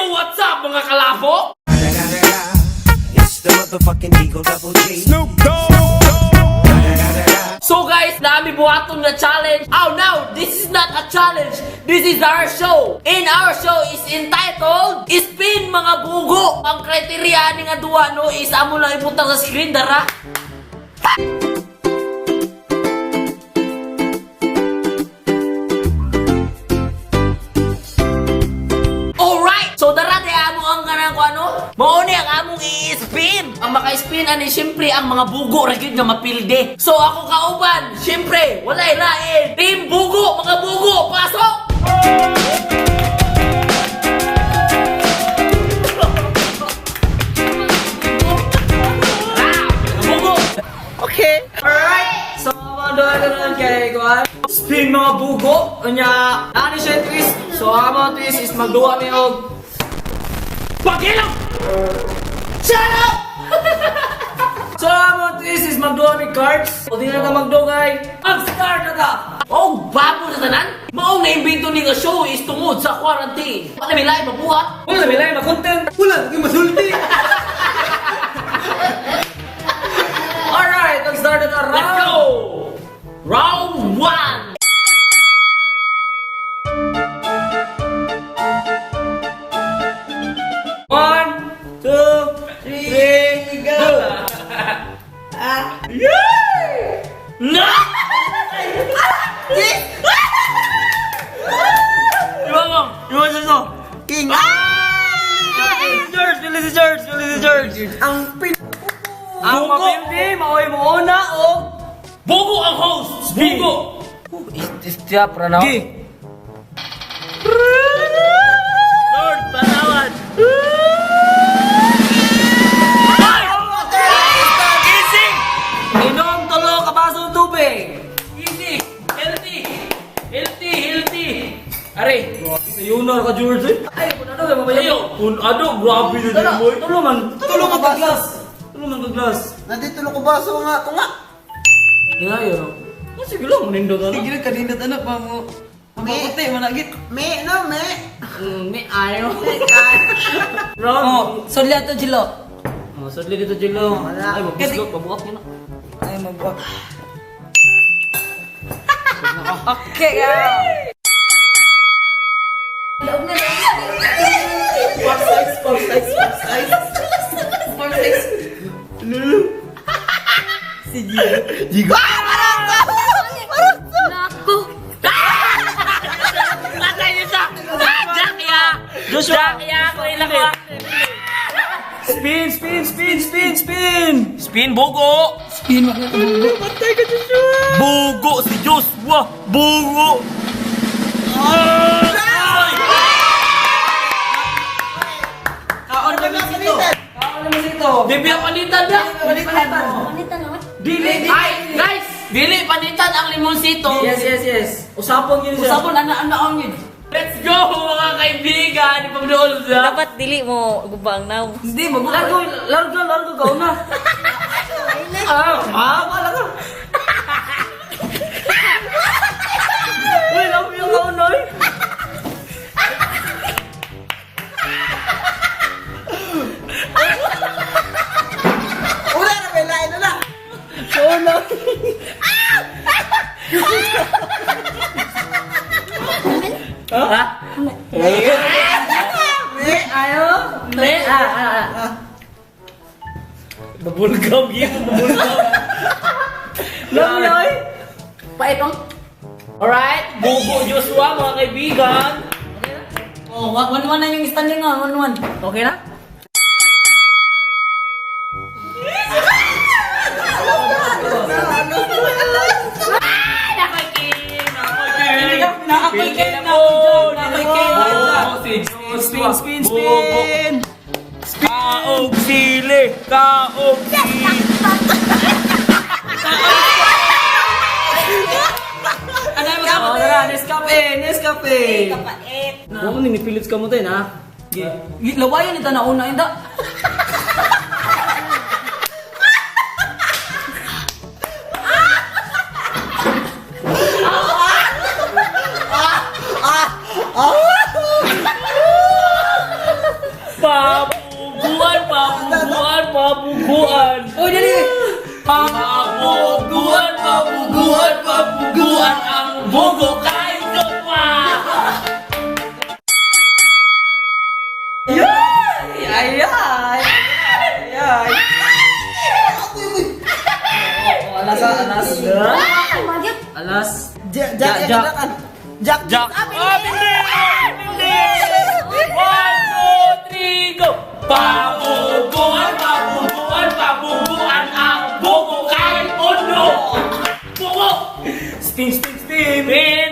What's up, mga kalabo? It's the motherfucking Eagle Double G. So guys, nami buhaton nga challenge. Oh no, this is not a challenge. This is our show. And our show is entitled Spin Mga Bugo. Ang criteria ni nga duwa no is amo lang ibutang sa screen dara. Alright! So dara di amo ang kanang ko ano? Mao ni ang among i-spin. Ang maka-spin ani syempre ang mga bugo ra gyud nga mapilde. So ako kauban, syempre walay lain. Team Bugo, mga bugo, pasok! Ah, bugo! Okay. Alright. So, mga doon ka nun kay Kuan. Spin mga bugo. Unya, ano siya yung twist? So, ang mga twist is magduwa mi og Pagilong! Shut up! So, ang mga twist is magduwa mi cards. O di na ta magdugay. Mag-start na ta! Oh, babo sa tanan! Maong naimbento ni nga show is tungod sa quarantine. Wala may lain mabuhat. Wala may lain ma-content. Wala, yung masulti. Alright, mag-start na ta. Let's go! Round 1! One, two, three, go! No! Iba mo! Iba mo sa King. George! Pili si George! Pili si George! Ang pin... Ang Bugo! mapildi, maoy mo una o Bugo ang host! Bugo! Istya, pranaw. Gi! Lord, patawad! Ay! Easy! Inom tulo ka baso ng tubig. Easy! Healthy! Healthy! Healthy! Are! Sa yunor ka, George. Eh. Ay, kung ano, mamaya. Ayo! Kung ano, grabe na din mo. Tulo man. Tulo ka baso. Glass. Tulo man ka glass. Nandito ko baso nga ito nga. Gina yun. Oh, sige lang, nindot ano. Sige lang, kanina anak pa mo. Mapaputi, managit. Me, no, me. May ayaw. Round. Oh, sudli ato Jilo. Oh, sudli dito, Jilo. Wala. Ay, mabuslok, mabuak yun. Ay, mabuak. Okay, ah. Four size, four size, four size. Four size. Si Gigo. Gigo. Nako. Patay niyo siya! Ah, Jack ya! Joshua. Jack ya! Ako ilang ko. Spin, spin, spin, spin, spin. Spin bugo! Spin mo ka bugo. Patay ka, Joshua. Bugo si Joshua! Bugo! Ay! Kaon na dito. Kaon na dito. Di biya panitan na! Palitan. Panitan naman. Dili. Ay, guys! Dili panitan ang limonsito. Yes. Usapon yun siya. Usapon ana ana ang yun. Let's go, mga kaibigan! Ipagdool na. Dapat dili mo gubang now. Hindi, largo, largo, largo, ka una. Ah, ah, wala ka. Uy, love yung kauna, uy. Wala na, may lain na na. Kauna. Ha? Me. Ayo. Ne? Ah, ah, ah. Babulgam, gito, babulgam. Love you, oy. Paitong. Alright, Bugo Joshua, mga kaibigan. Oh, 1-1 na yung standing nga, 1-1. Okay na? Naakoy kayo, naakoy kayo. Bugo si Spin, Joshua. spin, Bugo. spin. Kaog sili! Kaog sili! Ano yung Oh, tara, Nescafe, Nescafe. Kapait. Huwag mo ninipilit ka mo tayo, ha? Lawayan ito na una inda. Pabuguan, pabuguan, pabuguan. Uy, dali! Pabuguan, pabuguan, pabuguan ang bugo kay Joshua. Ay, ay! Ay, ay! Oh, alas, alas. Magyot. Alas. Jack, Jack, Jack. Jack. Jack, Jack. Ah, bindi! Bindi! One, two, three, go! Pabuguan, pabuguan, pabuguan ang bugo kay Uno! Bugo! Spin, spin, spin! Spin!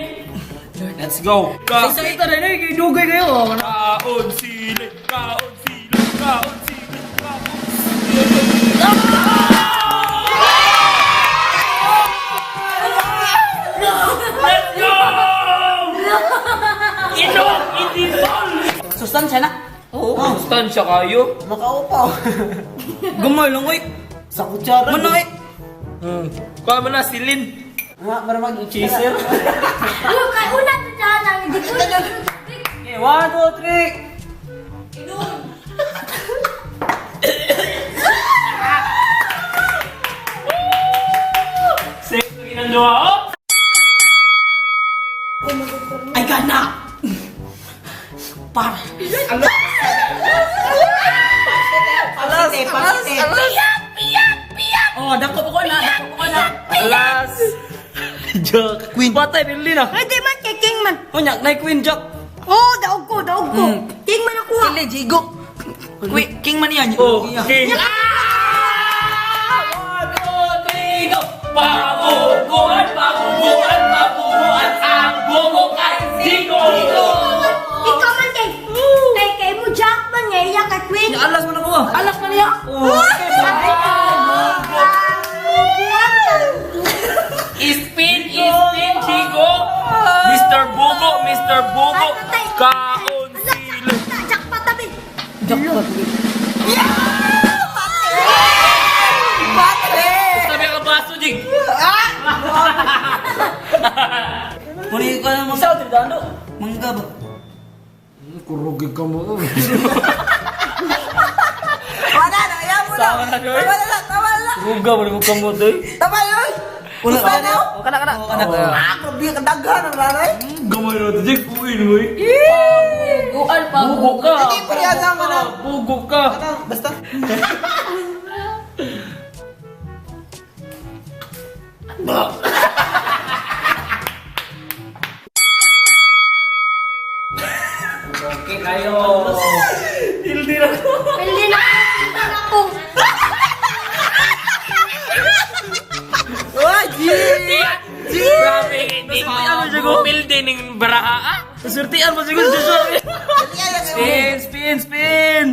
Let's go! Ka Isa ito rin, eh, dugay kayo. kaon sili, kaon sili, kaon sili, kaon sili. Let's go! Inom, hindi ball! Sustansya na. Oo, sustansya kayo. Makaupaw. Gamay lang, oy. Sa kutsara. Manoy. Kuha mo na si Lin. Nga, para mag-chaser. Ano kay una to dyan ang hindi ko. Okay, one, two, three! Safe na ginagawa, oh! Ay, gana! Par. Alas, alas, alas. Oh, dako pa ko na, dako pa ko na. Alas! Joke. Queen. Patay, Lin ah! Pwede man kay King man. Unya, na Queen Jack! Oh, daog ko, daog ko. King man ako. ah. Kili, Jigo. Quick, king man yan. Oh, king. Ah! One, two, three, go! Pabubuan, pabubuan, pabubuan ang bugo kay Zico! Ikaw man kay kay kay mo Jack man nga iya kay Queen. Alas mo na ko ah! Alas man niya. Spin, spin, Chico! Mr. Bugo, Mr. Bugo, kaon sila. Jack patabi. Jackpot. Sabi ka baso, Jig. Puri ko na Isa, tindano! mangga ba? Kurugi ka mo. Wala na, ayaw mo na. Sama na, girl. Tama na, tama na. Ruga, wala mo kamo, doy. Tama yun. Wala. Tama na. Oh, kana, kana. Oh, kana. Ah, grabe, kadaghan ang nanay. Gamay na ito, Jig. Uy, uy. Gual pa. Bugo ka. Hindi, pareha lang ka na. Bugo ka. Kanang, basta. Okay, kayo! Hindi na ko. Pwede na ako. Uy, G! Grabe, hindi Pumilde ng baraha, ah. Surtian mo siguro, Joshua! Spin, spin, spin!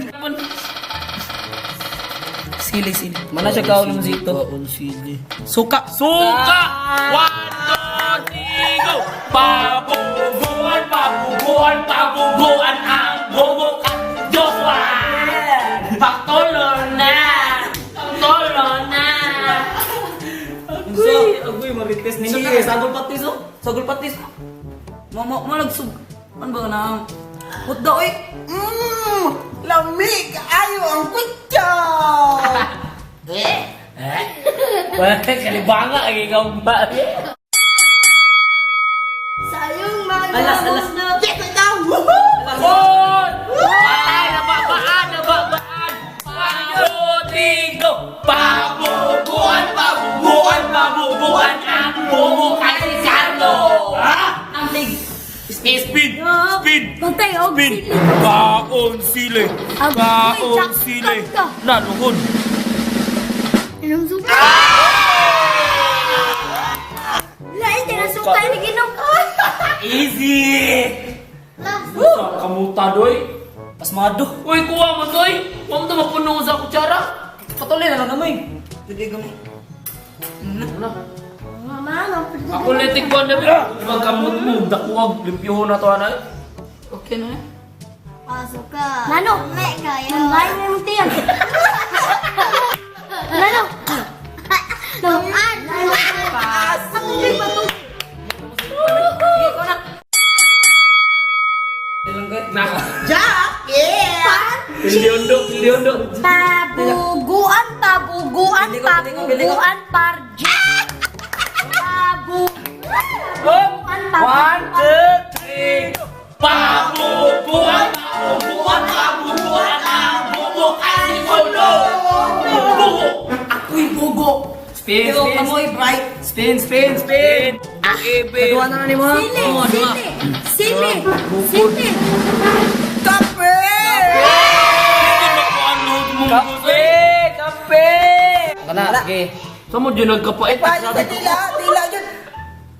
Sili, sili. Mana siya kaon ng zito. Suka. Suka! One, two, three, go! Pabubuan, pabubuan, pabubuan ang bugo ka Joshua! Paktulo na! Paktulo na! Agoy, agoy, marites ni. Suka. Sagol patis, oh. Sagol patis. Mo mo mo nagsug. Ano ba na? What the oy? Mmm! Lamig! Ayo ang kutsa! Kalibanga, ang ikaw ba? Sayong mga Alas, alas. Yes, ikaw! Woohoo! One! Patay! Nababaan! Nababaan! One, two, three, go! Pabubuan! Pabubuan! Pabubuan ang bugo kay Ricardo! Ha? Ang lig. Spin! Spin! Bantay og Spin! sili. Kaon sili! Ang Kaon Jack sili! ka. Naluhod! Anong suka? Lain din ang suka ni Ginoo. Easy! Last. Kamuta, doy! Pasmado. Uy, kuha mo, doy! Huwag mo ito mapuno sa kutsara! Patuloy na lang gamay. Pwede gamay. Mama, no. Ako letik ko na ba? Magkamot mo, dakuwag, limpyuhon na to, anay. Okay na. eh. Pasok ka. Nano? Me kayo. Nanlain na yung tiyan. Nano? No. Nano. Ako may patong. Sige, ikaw na. Naka. Jack! Yeah! Pilyondo, pilyondo. Pabuguan, pabuguan, Pili ko, pili ko, pili ko. pabuguan, parji. Pabuguan, One, pabuguan. two, three. Pabubuan, pabubuan, pabubuan, pabubuan, bugo! Bugo! Ako'y bugo. Spin, Pero spin, kamoy bright. spin, spin, spin. Ebe. Kaduha na na ni mo. Sili, Oo, duha. sili, sili, sili. Kape! Kape! Kape! Kana, sige. Sa mo dyan nagkapait? Paano sa dila? Dila yun.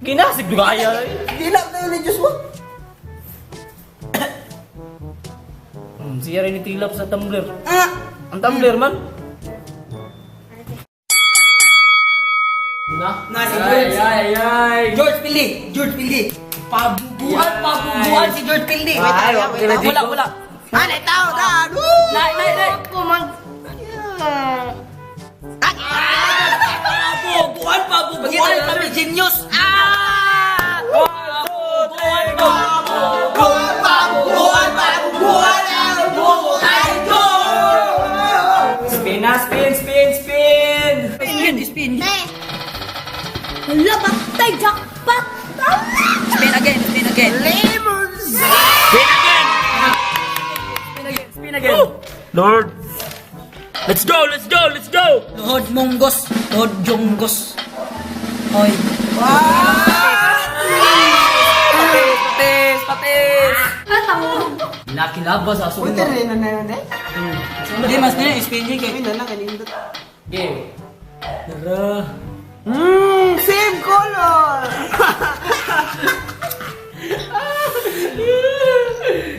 Ginasig di ba kaya? Dila na yun ni Joshua. Siya rin itilap sa tumbler. Ah! Ang tumbler man. Na? Na si Ay, George. ay, ay. George Pili. George Pili. Pabuguan, pabuguan si George Pili. Ay, wait, wait. Wala, wala. Ah, naitaw na! Woo! Nay, nay, nay. Ako mag... Pabuguan, pabuguan kami genius. Ah! One, two, three, go! Pabubuan! Pabubuan! Ang buhay ko! Spin na, spin, spin, spin! Spin, spin. Ne. Hala, patay, jackpot! Spin again, spin again. Lemons! Spin again! Spin again, spin again. Lord! Let's go! Let's go! Let's go! Lord Monggos, Lord Jonggos. Oy. Patis, patis, patis! Ah, tangurog. Nakilaba sa Pwede sumba. rin na na yun eh. Hindi, mas nila, spin niya kay. Ay, na lang, kanindot. Game. Tara. Same color!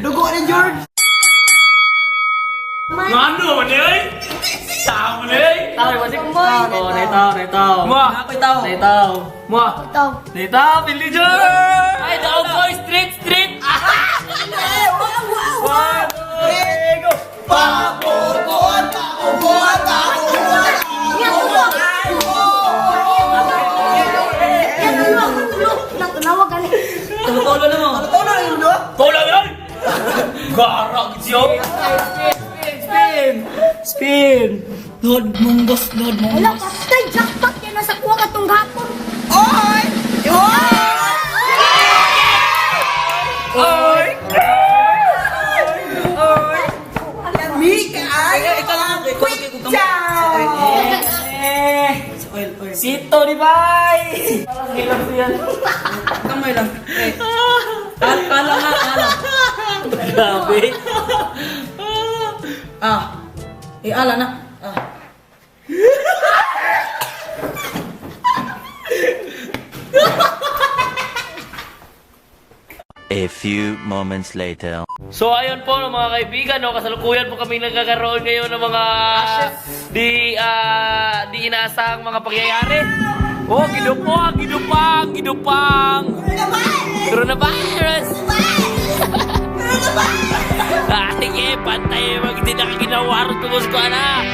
Dugo ni George! Ngano man eh? Tao man eh? Tao, masik. Kamoy. Oh, naitaw, naitaw. Mua. Ako'y tao. Naitaw. Mua! Ito. Naitaw, pili George! Ay, daog ko! Street! Street! One, two, three, go! Pabubuan! Pabubuan! Pabubuan! Yan, tulo. Yan, tulo, tulo. Natanawa gani. Tulo na mo. Totoo na yun, no? Tolo yun! Gara siyo! Spin, spin! Spin! Lord Monggos, Lord Hala, Monggos. patay, jackpot. Yan nasa kuha ka tong hapon. Oy! Oy! Oy! Oy! Mika! Ay! Ikaw lang, ikaw lang, ikaw lang. Ciao! Eh! Sa oil, oil. Sito ni Bay! Parang hilap siya. Kamay lang. Eh. Kala nga, kala. Grabe! Ah. Eh, ala na. Ah. A few moments later. So ayun po no, mga kaibigan, no, kasalukuyan po kami nagkakaroon ngayon ng mga di inaasahang mga pangyayari. Oh, ginupang, ginupang, ginupang. Coronavirus. Ah, sige, pantay, mag hindi na kaginawa ron tungos ko, ana.